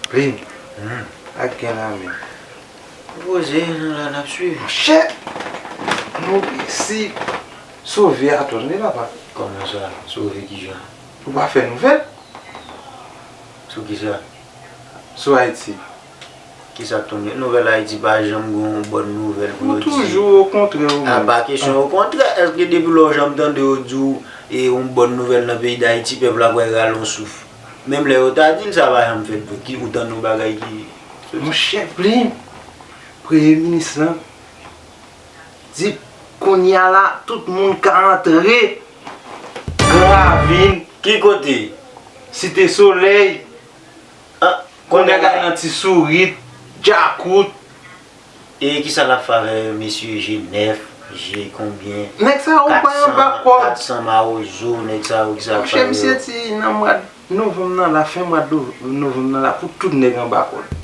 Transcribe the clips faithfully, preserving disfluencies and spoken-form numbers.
Plim, hmm, ak gen lame. Poze, nou la, n ap swiv. Monchè, nou resi sove a, tande papa. Kòman sa? Sove kijan? Ou pa fè nouvèl? Sou kisa? Sou Ayiti. Kisa k tonbe? Nouvèl Ayiti pa janm gen yon bòn nouvèl pou yo di. Ou toujou okontrè ou menm. A pa kesyon okontrè. Èske depi lè w janm tande yo di w e yon bòn nouvèl nan peyi Dayiti, pèp la pral rale yon souf? Menm lè yo ta di l, sa pa janm fèt vre. Ki ou tande yon bagay ki soti? Monchè Plim, premye minis lan di kounye a la, tout moun ka antre Gran Ravin. Ki kote? Site Solèy. Ah, kounye a la nan Ti Sourit, Djakout. E kisa l ap fè avè mesye G nèf, G konbyen? Nèg sa yo pran anba kòd. Kat san Mawozo, nèg sa yo, kisa l ap fè avè yo? Monchè, misye di nan mwa novanm nan la, fen mwa novanm nan la, pou tout nèg anba kòd.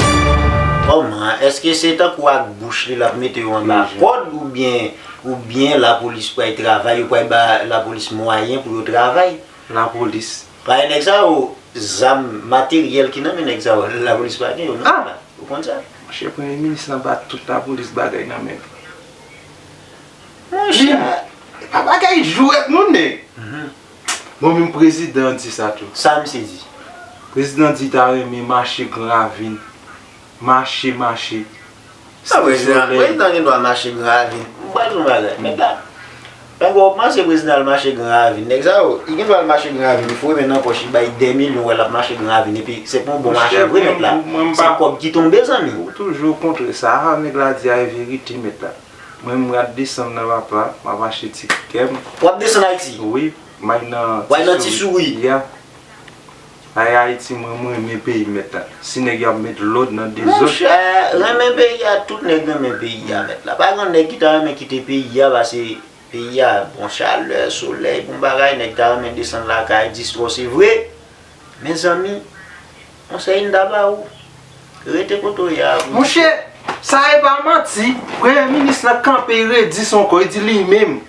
Kòman? Èske se tankou ak bouch li l ap mete yo anba kòd, oubyen, oubyen lapolis pral travay, yo pral ba lapolis mwayen pou yo travay? Lapolis. Paske nèg sa yo, zam, materyèl ki nan men nèg sa yo, lapolis pa gen yo, non? Ah! Ou konn sa? Monchè, premye minis lan ba tout lapolis bagay nan men l. Monchè. Li, e pa bagay jwèt non, nèg. Mhm. Bon, menm prezidan di sa tou. Sa misye di? Prezidan di ta renmen mache Gran Ravin. Mache, mache. Ah, prezidan, prezidan gen dwa mache Gran Ravin. M pral di w yon bagay. Mèt la, pandan w panse prezidan al mache Gran Ravin, nèg sa yo, li gen dwa al mache Gran Ravin, li foure men nan pòch, li bay de milyon, wè l ap mache Gran Ravin, epi se pa yon bon mache vre, mèt la. Se kòb ki tonbe, zanmi. Ou toujou kontre sa, nèg la di a e verite, mèt la. Mwen, m ap desann nan papa, m ap achte tikè m. W ap desann Ayiti? Wi, m al nan Ti Sourit. W al nan Ti Sourit? Ya. Ay, Ayiti, mwen, m renmen peyi m, mèt la. Si nèg y ap met lòd nan dezòd. Monchè, renmen peyi a, tout nèg renmen peyi a, mèt la. Pa gen nèg ki ta renmen kite peyi a, pase peyi a, bon chalè, solèy, bon bagay, nèg ta renmen desann lakay, dispòse vre. Mezanmi, konsèy m ta ba ou, rete kote w ye a. Monchè, sa e pa manti. Premye minis lan kanpe, li redi son kò, li di li menm.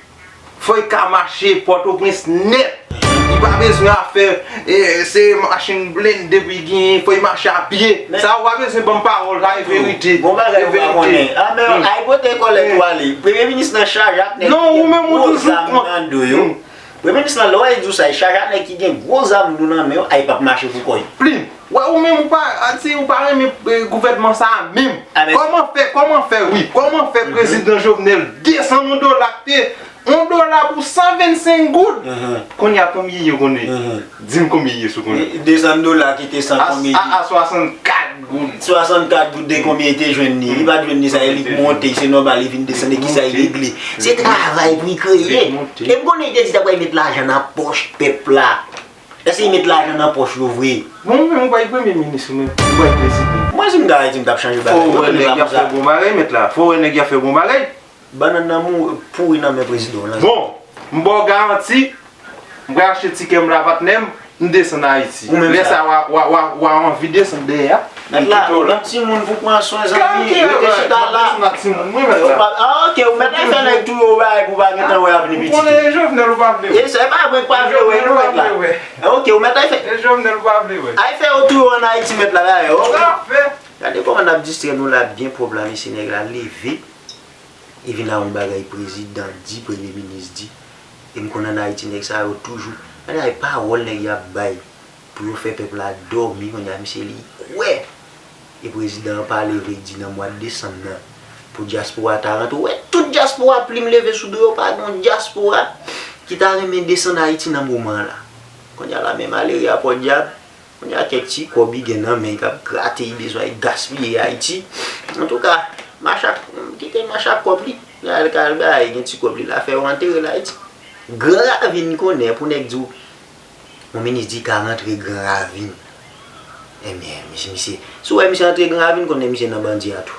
Fò y ka mache Pòtoprens nèt. Li pa bezwen afè, e, se machin blende pou y genyen, fò y mache a pye. Sa ou pa bezwen ban m pawòl, sa e verite. Bon bagay ou pa konnen. A, men, ay pote kòlèt ou ale. Premye minis lan chaje ak nèg ki gen gwo zam nan do yo. Premye minis lan, lè w wè l di w sa, li chaje ak nèg ki gen gwo zam lou nan men yo, ay p ap mache pou kò y. Plim. Wè, ou menm, ou pa, a, si ou pa renmen, e, gouvènman sa a menm. Kòman fè, kòman fè, wi, kòman fè prezidan Jovenel desann yon dola ki te yon dola pou san vennsenk goud. Kounye a konbyen ye ou konnen? Di m konbyen ye si ou konnen. Desann dola ki te san konbyen ye? A, a swasannkat goud. Swasannkat goud de konbyen li te jwenn li? Li pa t jwenn li sa, e li k monte, se nòmal, li vin desann, e kisa li regle? Se travay pou li kreye. E m konnen li te di l t ap pral met lajan nan pòch pèp la. Èske li met lajan nan pòch yo vre? Bon, ou menm, ou pa premye minis, ou menm, ou pa prezidan. Mwen, si m ta Ayiti, m t ap chanje bagay. Fò w wè nèg y ap fè bon bagay, mèt la. Fò w wè nèg y ap fè bon bagay. Bannann nan mou-, pouri nan men prezidan w lan. Bon, m ba w garanti, m pral achte tikè m la, patnè m, m desann Ayiti. Lè sa a, w a, w a, w a, w a anvi desann dèyè a. Mèt la, ou gen timoun pou pran swen, zanmi, rete chita la. Ou pa, ah, ok, ou mèt al fè nèg touye w bagay pou w pa gentan wè avni pitit ou. Ou konnen e Jovenel ou pa vle wè. E se pa mwen k pa vle wè, non, mèt la. Ok, ou mèt al fè. E Jovenel ou pa vle wè. Al fè yo touye w ann Ayiti, mèt la, dayè. Gade kòman n ap distrè nou la, byen pwòp la, mesye, nèg la leve. E vin a yon bagay prezidan di, premye minis di. E m konn ann Ayiti, nèg sa yo toujou, gade ay pawòl nèg y ap bay pou yo fè pèp la dòmi, kounye a misye li kwè. E prezidan an pale vre, di nan mwa desanm nan, pou dyaspora ta rantre. Ou wè, tout dyaspora Plim leve sou do yo, pa gen yon dyaspora ki ta renmen desann Ayiti nan moman an la. Kounye a la, men malere a Pòdyab, kounye a kèk ti kòb li gen nan men l k ap grate, li bezwen al gaspiye Ayiti. Antouka, mache ak, kite l mache ak kòb li. L al, l al bay, gen ti kòb li la, fè yo antere l Ayiti. Gran Ravin konnen pou nèg di w, yon minis di ka rantre Gran Ravin. Ebyen, misye, misye, si w wè misye antre Gran Ravin, konnen misye nan bandi a tou.